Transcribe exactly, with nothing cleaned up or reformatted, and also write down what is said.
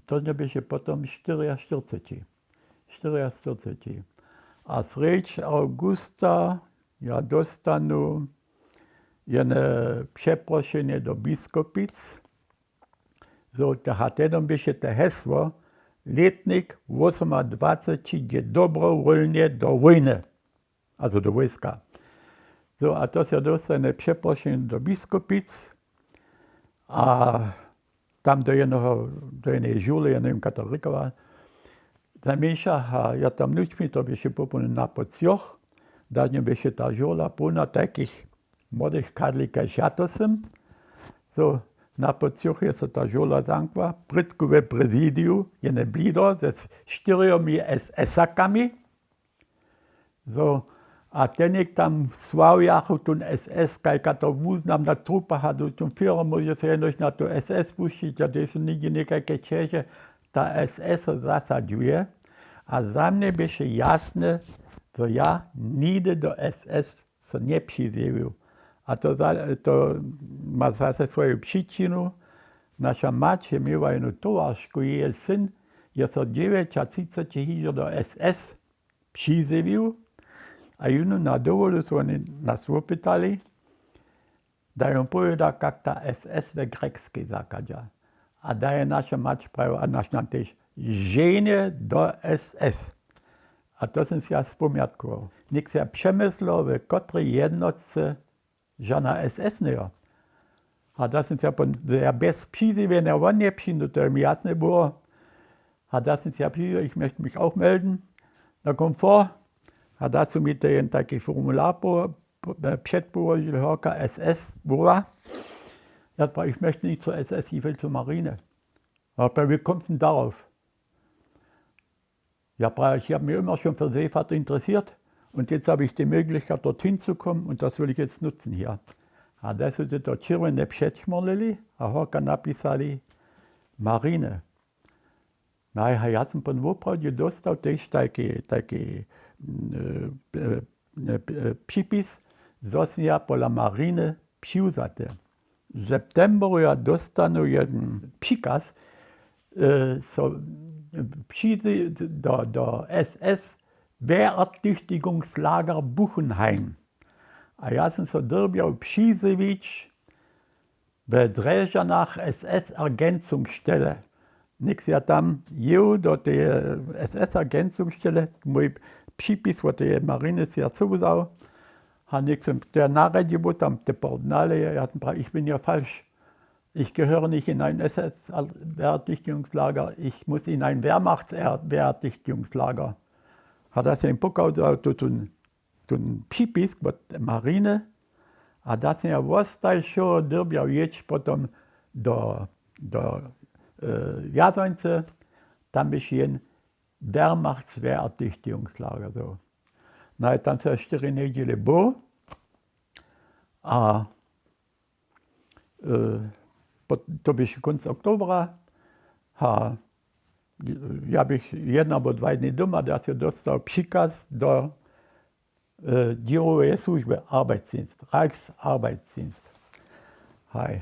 To běše potom štyriaštyrceći. Štyriaštyrceći. A srjedź awgusta ja dóstanu jene přeprošenje do Biskopic. Zo, te- a tehdom běše te hesło: Lětnik wosomadwaceći dźe dobrowólnje do wójny, also do wójska. Zo, a to so dóstanje přeprošenje do Biskopic a tam do jedneho, do jedneje žurle, ja njewěm, kaž to rěkowa, zaměša, a ja tam nutř mi to běše popolny na po třoch, dažnje běše ta žurla połna tajkich młodych kadli, kaž ja to sym. Zo, na po třoch je so ta žurla zamkła, prědku we prezidiju jene blido ze štyrjomi S S-akami. Zo, a tenik tam sławjachu tón S S, kajka to wuznamna trupa, a do tón firmu, móže so jenož na to S S pušćić, a tež su nigdźe někajke čeže, ta S S so zasadźuje. A za mnje běše jasne, zo ja nihdy do S S so njepřizjewił. A to, za- to ma zase swoju přičinu. Naša mać je měła jednu towaršku, jeje syn je so dźewjećatřiceći hižo do S S přizjewił a jónu na dowolu su woni nas wopytali, da jón powěda, kak ta S S we Grjekskej zachadźa. A da je naša mać prajiła, a naš nan tež, ženje do S S. A to sym sej ja spomjatkował. Něk sej ja přemyslował, w kotrej jednotce žana S S njejo. A da sym sej ja pon-, ja bjez přizjewjenja won njepřińdu, to je mi jasne było. A da sym sej ja přizjewił, ich möchte mich auch melden. Na Komfort. A da su mi to jeden tajki formular po- po- e, předpołožili, horka S S woła. Ja prajił, ich möchte nicht zur S S, ich will zur Marine. A prajił, wie kommst denn darauf? Ja prajił, ich hab mich immer schon für Seefahrt interessiert und jetzt hab ich die Möglichkeit, dorthin zu kommen und das will ich jetzt nutzen hier. A da su to čěrwjene předšmórlili a horka napisali Marine. No a ja sym pon woprawdźe dóstał tež tajki, tajki, mm, e, e, e, e, připis, zo sym ja pola Mariny přiwzaty. W septemberu ja dóstanu jeden přikaz, e, so, e, přijěć do, do S S Wehrertüchtigungslager Buchenheim. A ja sym so dyrbjał přizjewić we Drježdźanach S S Ergänzungsstelle. Něk sym ja tam jěł do teje S S Ergänzungsstelle, mój připis wot teje Mariny sym ja so wzał. A něk sym te narjedźił, tam te porównali, ja sym prajił, ich bin ja falsch. Ich gehöre nicht in ein S S-Wehrertüchtigungslager, ich muss in ein Wehrmachts-Wehrertüchtigungslager. A da sym jim pokazał tu, tu, tón připis wot Mariny a da sym ja wostajšo dyrbjał jěć potom do, do, e, Wjazańcy, tam běše jen Wehrmachtswehrertüchtigungslager, so. No a tam sym ja štyri njedźele był a, e, pot-, to běše kónc oktobra, a ja běch jedny abo dwaj dni doma, da sym dóstał přikaz do, e, dźěłoweje słužby, Arbeitsdienst, Reichsarbeitsdienst. Haj.